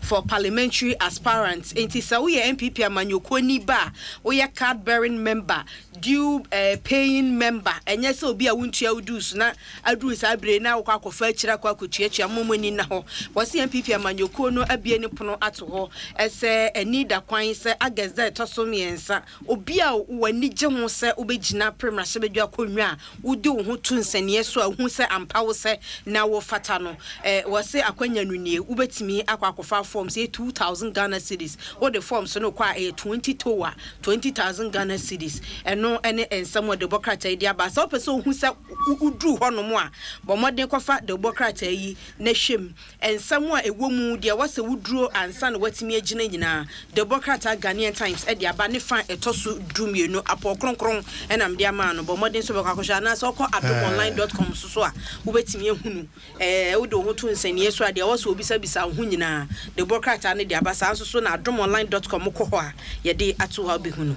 for parliamentary aspirants. Enti sɛ woyɛ NPP amanyɔkuo ni ba a, woyɛ card bearing member, due paying member, ɛnyɛ sɛ obi a wontua wo dues na aduru saa bere yi na wokɔ akɔfa akyire akɔ akɔtuatua, momma mo ani nna hɔ. Wɔse NPP amanyɔkuo no abue ne pono ato hɔ sɛ ani da kwan sɛ August da a ɛtɔ so mmiɛnsa, obi a w'ani gye ho sɛ wobɛgyina pere mmarahyɛbadwa akonnwa a wode wo ho to nsɛnniiɛ so a wohu sɛ ampa wo sɛ na wofata no, wɔse akwanya no nie, wobɛtumi akɔ akɔfa forms, ɛyɛ 2,000 Ghana cedis, wode forms no kɔ a ɛyɛ 20 towa, 20,000 Ghana cedis, ɛno ne nsɛm a dawubɔ krataa yi de aba. Sɛ wopɛ sɛ wohu sɛ woduru hɔnom a, bɔ mmɔden kɔfa dawubɔ krataa yi na hwɛ mu. Nsɛm a ɛwɔ mu, deɛ ɛwɔ sɛ woduro ansa na woatumi agyina nyinaa, dawubɔ krataa Ghanaian Times de aba ne fa a ɛtɔ so dumienu, Apɔw Kronkron na mede ama no. Bɔ mmɔden sɛ wobɛkɔ akɔhwɛ anaasɛ wokɔ adomonline dot com nso so a, wobɛtumi ahunu. Ɛɛ, wode wo ho to nsɛnniiɛ so a, deɛ ɛwɔ sɛ wobisabisa wo ho nyinaa, dawubɔ krataa no de aba. Saa nso so na adomonline dot com wokɔ hɔ a, yɛde ato hɔ a wobɛhunu.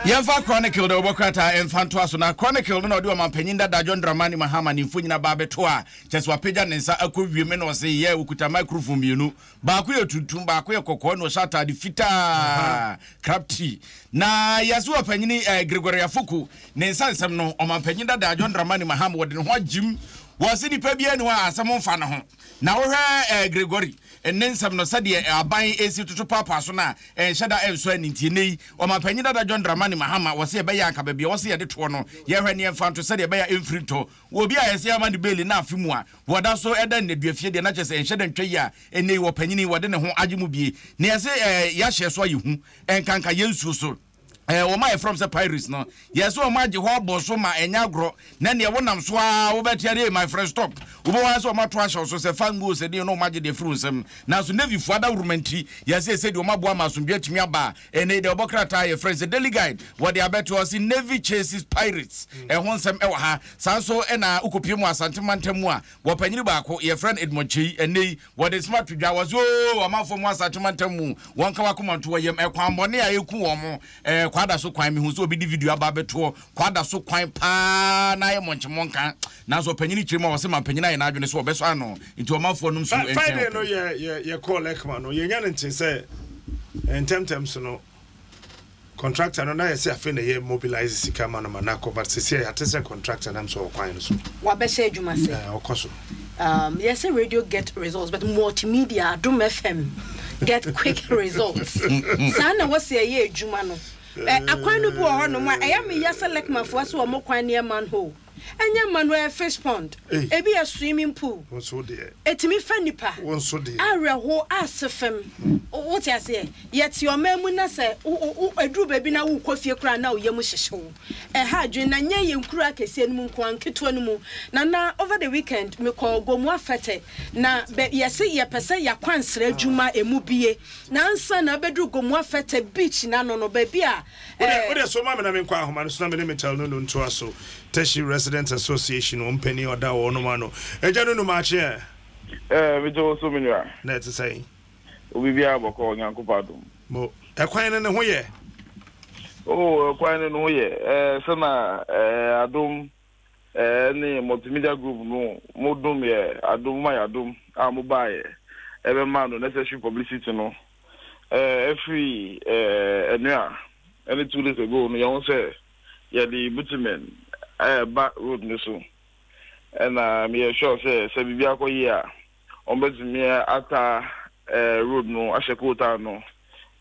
Yɛmfa Chronicle dawubɔ krataa mfa ntoa so. Na Chronicle no na ɔde Ɔmanpanyin dada John Dramani Mahama ne mfonyin aba abɛto a Kyerɛ sɛ wapagya ne nsa akɔ wiem na ɔse yɛ okuta microphone mmienu, baako yɛ tuntum, baako yɛ kɔkɔɔ na ɔhyɛ ataade fitaa, crab tea. Na yɛse ɔpanyini eh, Gregory Afoko ne nsa nsɛm no, ɔmanpanyin dada John Dramani Mahama wɔde ne ho agyim. Wɔse nipa biara ni hɔ a asɛm mfa ne ho. Na wohwɛ eh, Gregory ne nsɛm no sɛdeɛ aban esi toto paapaa so no a ɛnhyɛ da ɛnsɔ ani nti ɛnnɛ yi ɔmanpanyin dada John Dramani Mahama wɔse ɛbɛyɛ anka baabi a wɔse yɛde toɔ no yɛhwɛ ne yɛmfa nto sɛdeɛ ɛbɛyɛ a ɛmfiri ntɔ. Wɔ obi a yɛsɛ ama no beeli na afe mu a wɔda so da nneduafie deɛ, na kyerɛ sɛ ɛnhyɛ da ntwa yie a, ɛnnɛ yi ɔpanyin yi wɔde ne ho agye mu bie. Nea ɛsɛ ɛɛ yɛahyɛ so ayɛ hu, ɛnkanka yɛn nsuo so. Ɛɛ wɔn a yɛfrɛ wɔn sɛ pirates no, yɛsɛ wɔn agye hɔ abɔ so ma ɛnyɛ agorɔ, na nea wonam so ara wobɛte adeɛ, my friend stop. Wobɛhu ara sɛ wɔn ato ahyɛ wo so sɛ fa ngo sɛ deɛ na wɔn agye deɛ afiri wo nsam. Nanso Navyfoɔ adaworoma nti, yɛsɛ ɛsɛ deɛ wɔn aboa ma asomdwoeɛ atumi aba a, Ɛnnɛ yi deɛ wɔbɔ krataa a yɛfrɛ no sɛ Daily Guide, wɔde abɛto hɔ se Navy Chases Pirates. Ɛho nsɛm wɔ ha. Saa nso na wokɔpue mu Asante mantam mu a, wɔpanyini baako, yɛfrɛ no Edmond Kyei. Ɛnnɛ yi, wɔde nsɛm ato dwa. Wɔse oo, ɔmanfoɔ mu Asante mantam mu, wɔnka wɔakoma nto wɔn yam. Ɛkwammɔne a ɛku wɔn, ɛɛ, Kwada so kwan, mehu sɛ obi de video aba abɛtoɔ. Kwada so kwan paa na ayɛ mɔnkyemɔnka. Nanso ɔpanyini kyerɛ mu a, ɔse mampanyin ayɛ n'adwene sɛ ɔbɛsɔ ano. Nti ɔmanfoɔ nom su ntwɛn Friday no yɛ yɛ yɛ kɔɔ Lekma no yɛnya no nte sɛ ntɛmntɛm so no contractor no na yɛsɛ afei na yɛ mobilize sika ma no ma no akɔ but sɛsi a yɛate sɛ contractor nam sɛ ɔkwan no so. Wabɛhyɛ adwuma ase. Ɛɛ ɔkɔ so. Yɛsɛ radio get results but multimedia Adom FM get quick results. Saa na wɔsɛ ɛyɛ adwuma no. Akwan no bi wɔ hɔnom a ɛyɛ me ya sɛ Lekmafoɔ sɛ wɔn kwan no yɛ manhole. Ɛnyɛ mma no ɛyɛ fish pond, ebi yɛ swimming pool. Ɛtumi fa nipa. Awerɛho ase fam. Wote aseɛ? Yɛte ɔman mu na sɛ ɛduru baabi na wokɔ fie koraa na wo yam hyehye wo. Ɛha adwene na nyɛ yɛn nkuro akɛseɛ no mu nko ara, nketewa no mu. Nana, over the weekend mekɔɔ Gomoa Fete na bɛ yɛse yɛpɛ sɛ yɛakwansra adwuma ɛmu bie. Na ansa na abɛduru Gomoa Fete beach no ano no, baabi a Wode wode so ma me na menkɔ ahoma no so na me ne Mitchell Nunu ntoa so. Teshie Residents Association wɔn panin a ɔda wɔnom ano. Agya Nunu maakye ɛ? Ɛɛ megye wo so me nua. Na ɛte sɛn? Obibiara bɔkɔɔ Nyankopɔn adom. Mo, ɛkwan no ne ho yɛ? Oh ɛkwan no ne ho yɛ. Ɛɛ sɛ na ɛɛ adom ɛɛ ne multimedia group no mo dom yɛ adom mo ma yɛ adom a mo baa yɛ ɛbɛma no necessary publicity no. Eh, ɛfiri eh, ɛnua ɛne 2 days ago no yɛho sɛ yɛde bitumen ɛɛba road no so ɛna meyɛ sure sɛ sɛ biribi akɔ yie a wɔbɛtumi ata eh, road no ahyɛ kootaa no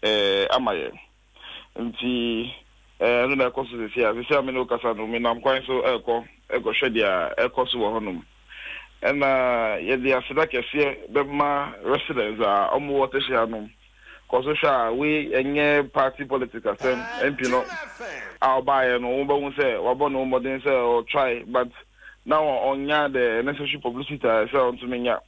eh, ama yɛ nti eh, ɛno na ɛkɔ so sisi a sisi a me ne wo kasa no menam kwan so ɛrekɔ ɛkɔhwɛ deɛ ɛkɔ so wɔ hɔnom. Ɛna yɛde aseda kɛseɛ bɛma residents a ɔmo wɔ Teshie ha nom cos wohwɛ a wei ɛnyɛ party politics asɛm, MP no a ɔbaeɛ no wo bɛhu sɛ wabɔ ne ho mmɔden sɛ ɔ try but na ɔnnya the necessary publicity a ɛsɛ ɔntumi nya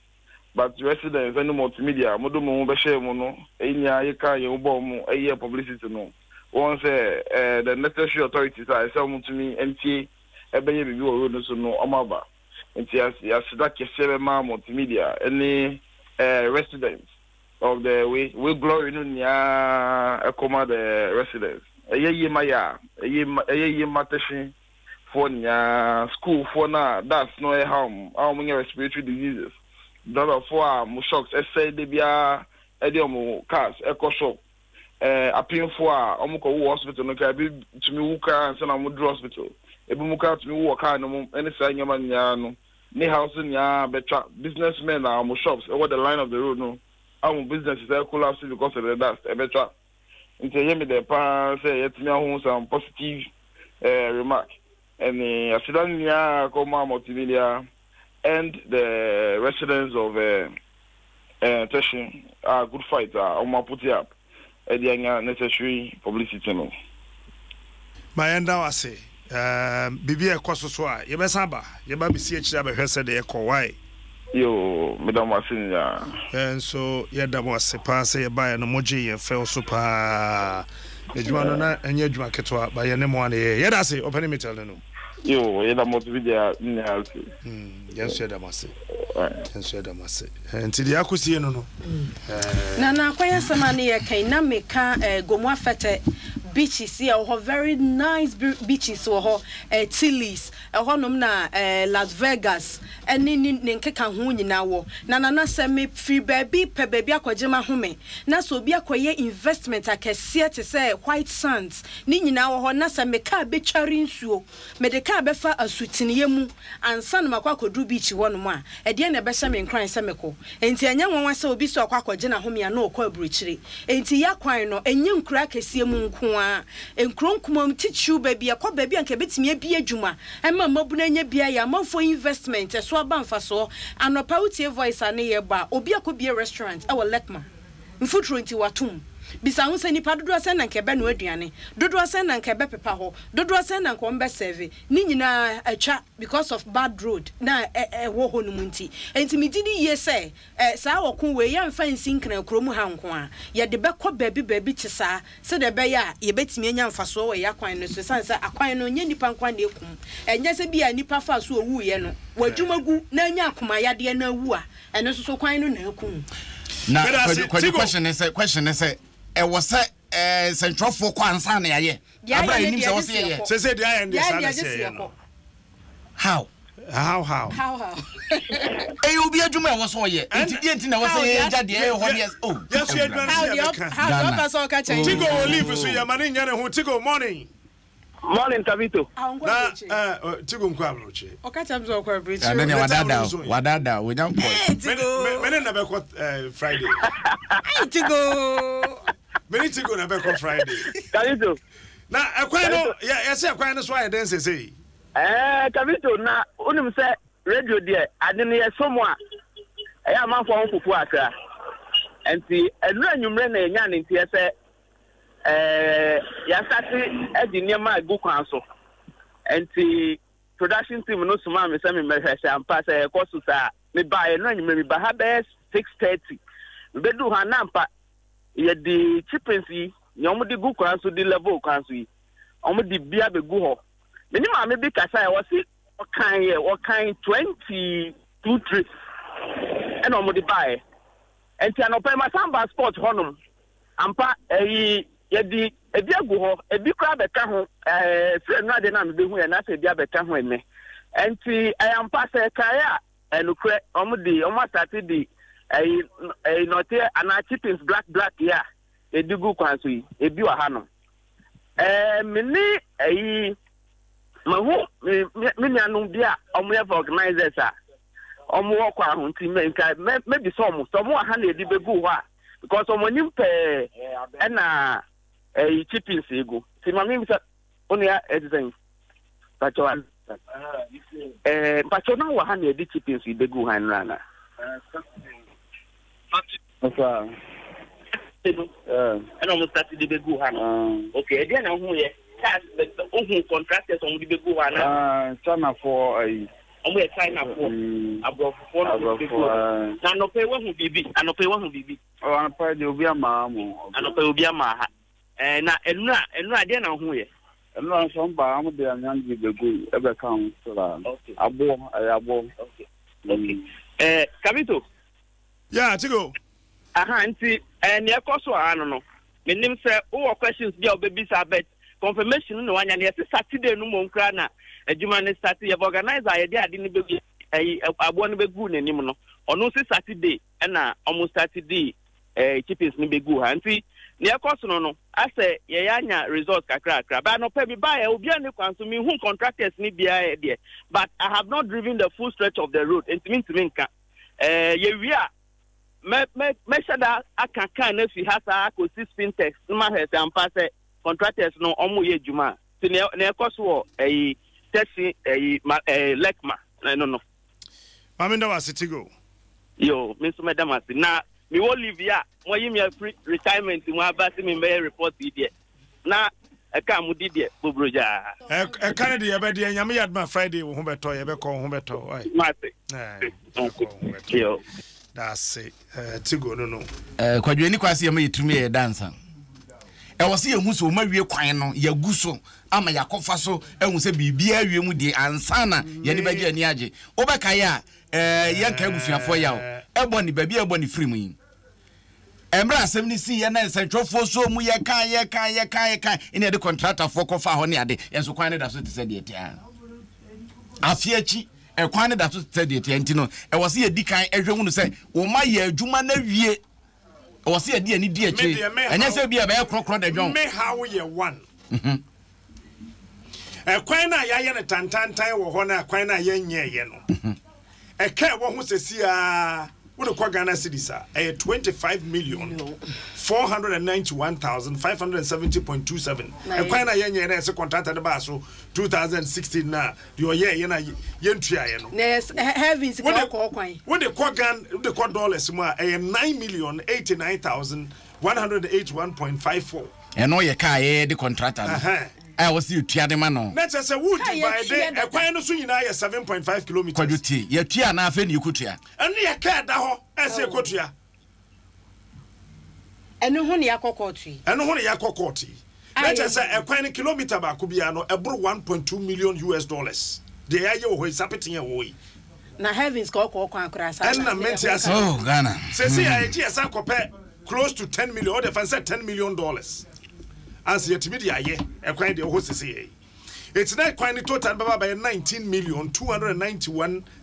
but residents ɛne multimedia a mode mo ho bɛhyɛɛ mu no yɛn nyinaa yɛkaa yɛn ho bɔɔ mu yɛɛ publicity no wohu sɛ eh, the necessary authorities a ɛsɛ ɔmo tumi ntie ɛbɛyɛ biribi wɔ road no so no ɔmo aba. Nti aseda kɛseɛ bɛma multimedia ne residents of the we we glory no nyinaa ɛkɔma the residents. Ɛyɛ yie ma yɛ a, ɛyɛ ma ɛyɛ yie ma Teshie foɔ nyinaa, school foɔ no a dust no ɛha wɔn a wɔn nya respiratory diseases, driver foɔ a mo shocks ɛsɛe da biara. de wɔn cars kɔ shop. Eh, apemfoɔ a wɔkɔ wo wɔ hospital no koraa, ebi tumi wu koraa ansa na wɔduru hospital. Ebinom koraa tumi wu wɔ car no mu ne saa nneɛma nyinaa no. Ne haw so nyinaa bɛtwa. Business men a wɔn shops wɔ the line of the road no a wɔn businesses collapse because of the dust, ɛbɛtwa. Nti ɛyɛ me dɛ paa sɛ yɛatumi ahu some positive eh, remark. Ɛne aseda nyinaa kɔma Multimedia and the residents of eh, eh, Teshie a good fight a wɔn aput up ɛde anya necessary publicity no. Ma yɛnda wo ase. Ehm biribi a ɛkɔ so so a, yɛbɛsan aba. Yɛba abɛsi akyire abɛhwɛ sɛdeɛ ɛkɔ. Wai? Yoo, meda mo ase nyinaa. Yɛn nso yɛda mo ase paa sɛ yɛbaeɛ no mogyee yɛn fɛw so paa. Adwuma no na ɛnyɛ adwuma ketewa, but yɛne mo ara na yɛyɛ. Yɛda ase, Ɔpanin Mitchell Nenu. Yoo, yɛda mo deɛ nyinaa ase. Yɛn nso yɛda mo ase. Yɛn nso yɛda mo ase. Nti deɛ akɔsie no no. Na na akwan asɛm a ne yɛ kan na meka eh, Gomoa Fɛtɛ beaches yɛ wɔ hɔ very nice beaches wɔ hɔ eh, Tilly's ɛhɔ nom na eh, Las Vegas ɛne ne ne nkeka ho nyinaa wɔ na nana sɛ me firi baabi pɛ baabi akɔgye m'ahome na sɛ obi akɔyɛ investment akɛseɛ te sɛ White Sands ne nyinaa wɔ hɔ na sɛ me car bɛtware nsuo Mede kaa bɛfa asuteneɛ mu ansa na makɔ akɔduru beach hɔnom a, ɛdeɛn na ɛbɛhyɛ me nkuran sɛ mɛkɔ? Enti ɛnyɛ nwanwa sɛ obi sɛ ɔkɔ akɔgye n'ahome a na ɔkɔ aburokyire. Enti yɛn akwan no, ɛnyɛ nkuro akɛseɛ mu nko ara, nkuro nkumaa mu, titiriw baabi a ɛkɔ baabi a anka ɛbɛtumi abue adwuma ma mmabunu anya bi ayɛ, amanfoɔ investment, ɛso aba mfasoɔ. Anɔpa wotie voice a ne yɛrebɔ a, obi akɔbue restaurant wɔ Lekma. Mfuturo nti wɔatom. Bisa ho sɛ, 'Nnipa dodoɔ sɛn na anka ɛbɛnoa aduane? Dodoɔ sɛn na anka ɛbɛpepa hɔ? Dodoɔ sɛn na anka wɔbɛsɛɛve? Ne nyinaa atwa because of bad road na ɛwɔ hɔ nom nti. Enti megye di yie sɛ saa ɔko wei yɛmfa nsi Nkran kurom ha nko ara. Yɛde bɛkɔ baabi baabi te saa sɛdeɛ ɛbɛyɛ a yɛbɛtumi anya mfasoɔ wɔ yɛn akwan no so ɛsiane sɛ akwan no nyɛ nnipa nko ara na ɛkum. Ɛnyɛ sɛ bi a nnipa faa so ɔwuiɛ no, w'adwuma gu na anya akoma yadeɛ na awu a, Ɛno nso so kwan no na aku wo. Na kwadu kwadu question ne sɛ question ne sɛ ɛwɔ sɛ ɛɛ nsɛntwerɛfoɔ kɔ ansa na yɛayɛ abira yɛnim sɛ ɛwɔ sɛ yɛyɛ. Sɛ sɛ deɛ ayɛ no deɛ saa na sɛ yɛyɛ no. How? How how? How how? Ɛyɛ obi adwuma ɛwɔ sɛ ɔyɛ nti deɛ nti na ɛwɔ sɛ yɛyɛ gya deɛ ɛyɛ hɔ deɛ oh. Yɛso yɛ adwuma no sɛ yɛbɛka. How deɛ ɔpɛ sɛ ɔka kyɛn. Tigo wɔ leave so yɛ ma ne nyɛ ne ho Tigo morning. Morning Tabito. Na eh, Tigo nkɔ aburokyi. Ɔka kyerɛ mi sɛ ɔkɔ aburokyi. Ɛnɛ deɛ wadada o, wadada o, onya nkɔ. Tigo. Mene na bɛkɔ eh, Friday. Ayi Tigo. Mene Tigo na bɛkɔ Friday. Tabito. Na ɛkwan no yɛ yɛsɛ ɛkwan no so ayɛ dɛn sese yi. Ɛɛ eh, Tabito na wonim sɛ radio deɛ ade no yɛ so mu a ɛyɛ amanfoɔ ho fufuo akra. Nti ɛnura anwummerɛ na yɛnya ne nteɛ sɛ Ɛɛ, yɛastate de nneɛma agu kwan so. Nti production team no somaa me sɛ memmɛhwɛ sɛ ampa sɛ ɛkɔ so saa. Mebaeɛ no anwummerɛ, meba ha bɛyɛ 6:30. Mebɛduu ha na ampa yɛde chippings yi, nea wɔde gu kwan so de level kwan so yi, wɔde bi abɛgu hɔ. Me ne maame bi kasaeɛ, ɔse ɔkan yɛ, ɔkan 22 trips ɛna wɔde baeɛ. Nti anɔpa yi masan ba spot hɔnom. Ampa, ɛyi, yɛde ebi agu hɔ, ebi koraa bɛka ho, ɛɛ, firi ɛno adeɛ no a mebehu yɛ, na sɛ ebi abɛka ho ɛnnɛ. Ɛnti, ɛyɛ ampa, sɛ ɛkaeɛ a, ɛnokorɛ, wɔn de, wɔn asate de, ɛyi, ɛyi, nɔteɛ anaa chippings black black yi a yɛde gu kwan so yi, ebi wɔ ha nom. Ɛɛ, me ne ɛyi, mahu me, me, me nuanom bi a wɔyɛ vulcanizers a, wɔwɔ kwan ho nti, mɛ, nka mɛ, mɛbisa wɔn, sɛ wɔn wɔ ha na yɛde bɛgu hɔ a, because wɔn anim pɛɛ ɛna ɛyi chippings egu ti maame bisa onua ɛti sɛn mpatsɔ ɛɛ mpatsɔ na wɔ ha na yɛde chippings yi begu ha nnura na. Ɛna wɔn start de begu ha no okay ɛdeɛ na ohun yɛ cars ohun contractors wɔn de begu ha na. Chinafoɔ ayi. Wɔn yɛ Chinafoɔ, aborɔfofoɔ na wɔn bɛgu hɔ. Na anɔpa yi wahu biribi, anɔpa yi wahu biribi. Ɔ anɔpa yi deɛ obi ama ha mo. Anɔpa yi obi ama ha. Ɛɛ na nnura nnura deɛ na ohu yɛ. Nnura nso wɔn ba wɔn de anwea de bɛgu ɛbɛka ho sra. Aboɔ ɛyɛ aboɔ. Okay okay ɛɛ Kabito. Yeah, Tigo. Aha nti eh, nea ɛkɔ so wɔ ha no no, menim sɛ wowɔ questions bi a wobɛbisa but confirmation no na wanya no. Yɛse Saturday no mmom koraa na adwuma no start. Yɛbɛ organizer a yɛde ade no bɛgu ɛyi aboɔ no bɛgu n'anim no, ɔno nso Saturday ɛna ɔmo start di. eh, chippings no bɛguu ha. Nti nea ɛkɔ so no no, asɛ yɛyɛ anya results kakrakra. But anɔpa bi baeɛ, obiara nni kwan so, menhu contractors no biara deɛ, but I have not driven the full stretch of the road, nti mentumi nka. Eh, yɛwie a, mɛ mɛ mɛhyɛ da aka kaa no afi ha saa akɔsi Spintex na mahwɛ sɛ ampa sɛ contractors no wɔyɛ adwuma a. Nti nea nea ɛkɔ so wɔ ɛyi Tɛsi ɛyi ma ɛɛ Lɛkma ɛno no. Maame nda wase Tigo. Yoo me nso mɛda mo ase na me wɔ leave yi a mo ayi me afiri retirement mu aba se me mbɛyɛ report yi deɛ na ɛka a mo di deɛ bobro gyaa. Ɛka no deɛ yɛbɛ deɛ nyame yɛ adoma Friday wo ho bɛtɔ yɛbɛkɔ wo ho bɛtɔ wai. Mate. Ɛɛ yɛbɛkɔ wo ho bɛtɔ. Yoo. Daase ɛɛ Tigo no no. Ɛɛ Kwadwo ani kwa se yɛma yɛtirim yɛ yɛ dansa. Ɛwɔ sɛ yɛhu sɛ wɔn awie kwan no, yɛagu so ama yɛakɔfa so ahu sɛ biribiara awie mu deɛ ansa na yɛn ani bɛgye ani agye. Wobɛkae a, ɛɛ, yɛnkae abusuafoɔ yaw ɛbɔ ne baabi a ɛbɔ ne firi mu yi. Mmerɛ asɛm no siiɛ na nsɛntwerɛfoɔ soo mu yɛkae, yɛkae, yɛkae, yɛkae, ɛna yɛde kɔntratafoɔ kɔfaa hɔ ne ade, yɛn nso kwan no da so te sɛ deɛ ɛte ara. Afe akyi, ɛkwan no da so te sɛ deɛ ɛte ara nti no, ɛwɔ sɛ yɛdi kan hwɛ hunu sɛ wɔayɛ adwuma no awie. Ɛwɔ sɛ yɛde ani di akyire. Ɛnyɛ sɛ bi a ɛbɛyɛ korɔkorɔ da dwɔn. Me haw yɛ one. Mhm. Ɛkwan no a yɛayɛ no tantantan wɔ hɔ no ɛkwan no a yɛnyɛɛyɛ no. Mhm. Ɛka ɛwɔ ho sɛsi a wode kɔ Ghana cedis a ɛyɛ 25 million 491,570.27. Ɛkwan no a yɛnyɛɛ no a ɛsɛ kɔntrata no baa so 2016 na deɛ ɔyɛɛyɛ no a yɛntuaeɛ no. Na ɛyɛ heaven sika ɔkɔɔ kwan. Wode kɔ Gan wode kɔ dollars mu a ɛyɛ 9,089,181.54. Ɛno yɛ kaa yɛyɛ de contractor no a ɛwɔ sɛ yɛtua de ma no. Na kyerɛ sɛ wo divide ɛkwan no so nyinaa yɛ 7.5 kilometres. Kwadwo tie, yɛtua anaa afei na yɛkɔtua? Ɛno yɛ kaa ɛda hɔ ɛsɛ yɛkɔtua. Ɛno ho na yɛakɔ kɔɔto yi. Ɛno ho na yɛakɔ kɔɔto yi. Na kyerɛ sɛ ɛkwan no kilomita baako biara no, ɛboro 1.2 million US dollars. Deɛ yɛayɛ wɔ hɔ yi, sapeten a ɛwɔ hɔ yi. Na heavens ka ɔkɔ ɔkwan koraa saa. Ɛnna mente ase. Oh, Ghana. Sɛsɛ a yɛgye yɛsan kɔpɛ close to 10 million, ɔde fa sɛ 10 million dollars. Ansa yɛtumi de ayɛ ɛkwan deɛ ɛwɔ hɔ sɛsɛ yɛ yi. Enti na kwan no total no bɛba abɛyɛ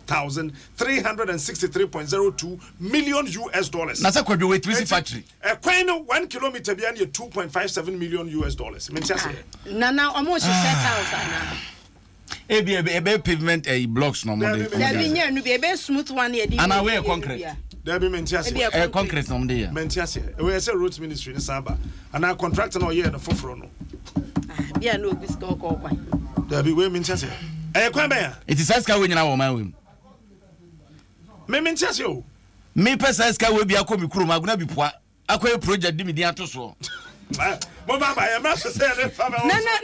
19,291,363.02 million US dollars. Na sɛ Kwadwo wei tumi si factory. Enti ɛkwan no one kilometre biara no yɛ 2.57 million US dollars. Mente aseɛ. Nana ɔmo hyehyɛ tiles anaa? Ebi ɛbɛyɛ pavement ɛyi blocks na ɔmo de. Dabi nyɛ ɛnu bi ɛbɛyɛ smooth one yɛ de. Ana wei yɛ concrete. Dabi mente aseɛ. Ɛyɛ concrete na ɔmo de yɛ. Mente aseɛ. Ɛwɔ yɛ sɛ roads ministry ne san ba anaa contractor na ɔyɛɛ no foforɔ no. Ah, bi a na obi sika ɔkɔ ɔkwan. Dabi wei mente aseɛ. Ɛyɛ kwan bɛn a? Eti saa sika wei nyinaa wɔ ɔman wei mu. Me mente aseɛ o. Me pɛ saa sika wei bi akɔ me kurom agona bi poa. Akɔyɛ project de me din ato soɔ. Nana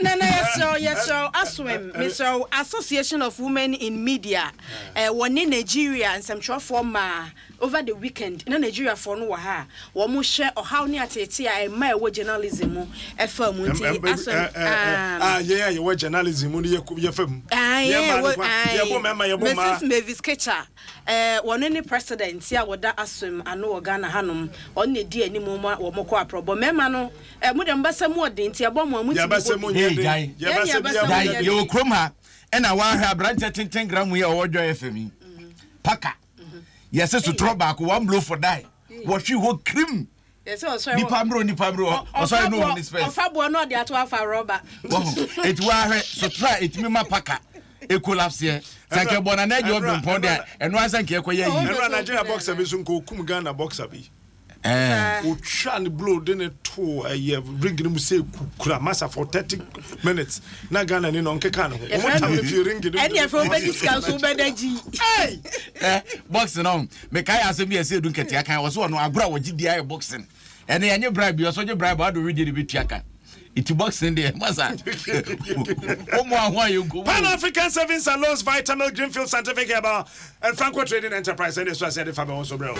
Nana yɛsrɛ wo yɛsrɛ wo Aswem mesrɛ wo Association of Women in Media eh, wɔne Nigeria nsɛmtwerɛfoɔ maa over the weekend na Nigeriafoɔ no wɔ ha a wɔn hwɛ ɔhaw ne ateetee a ɛma ɛwɔ journalism mu ɛfa mu nti Aswem ah yɛn a yɛwɔ journalism mu no yɛfa mu yɛn mmaa no yɛbɔ mmarima yɛbɔ mmaa Mrs Mavis Ketcha Eh, wɔno ne president a wɔda asom ano wɔ Ghana hanom. Ɔno na edi anim ma wɔn kɔ aprɔbɔ. Mmarima no, eh, mo deɛ mo basa mu ɔden nti ɛbɔ mo a motumi bɔ bi. Hey, gyae. Yɛn deɛ yɛbasa mu Gyae. nyɛ den. Yɛwɔ kurom ha, ɛna woahwɛ aberanteɛ tenten gram yi a ɔwɔ Joy FM yi. Paka. Yɛse sotorɔ baako, one blow for die. Wɔhwe hɔ kirim. Nipa mmerɛ nipa mmerɛ ɔsɔre no ohun ne spɛs. Ɔfa boɔ na ɔde ato afa rɔba. Wɔho eti wahwɛ sotra a etumi ma paka ekolapseɛ sɛ nka ɛbɔ nana agye ɔbrempɔn deɛ ɛno ara sɛ nka ɛkɔyɛ yie. Ɛnora Nigeria boxer bi nso nka okum Ghana boxer bi. Otwa ne blow de ne to ɛyɛ ring no mu sɛ kura masa for 30 minutes na Ghana ni no ɔnkeka ne ho. Wɔn tam ne fi ring no mu. Ɛne ɛfɛ wobɛdi sika nso wobɛda gyi. Boxing no mekae asɛm bi a ɛsɛ edu nketewa kan ɔsɛ ɔno agorɔ a wɔgye di ayɛ boxing ɛne ɛnyɛ bribe bi ɔsɛ ɔgye bribe ado wedeɛ de bɛtua ka nti boxing deɛ masa wɔn aho ayɛ nkomu. Pan African Savings and Loans, Vitamilk, Greenfield Scientific Herbal, and Franco Trading Enterprise ɛne ɛso aseɛ de fa bɛwɔ so brɛ o.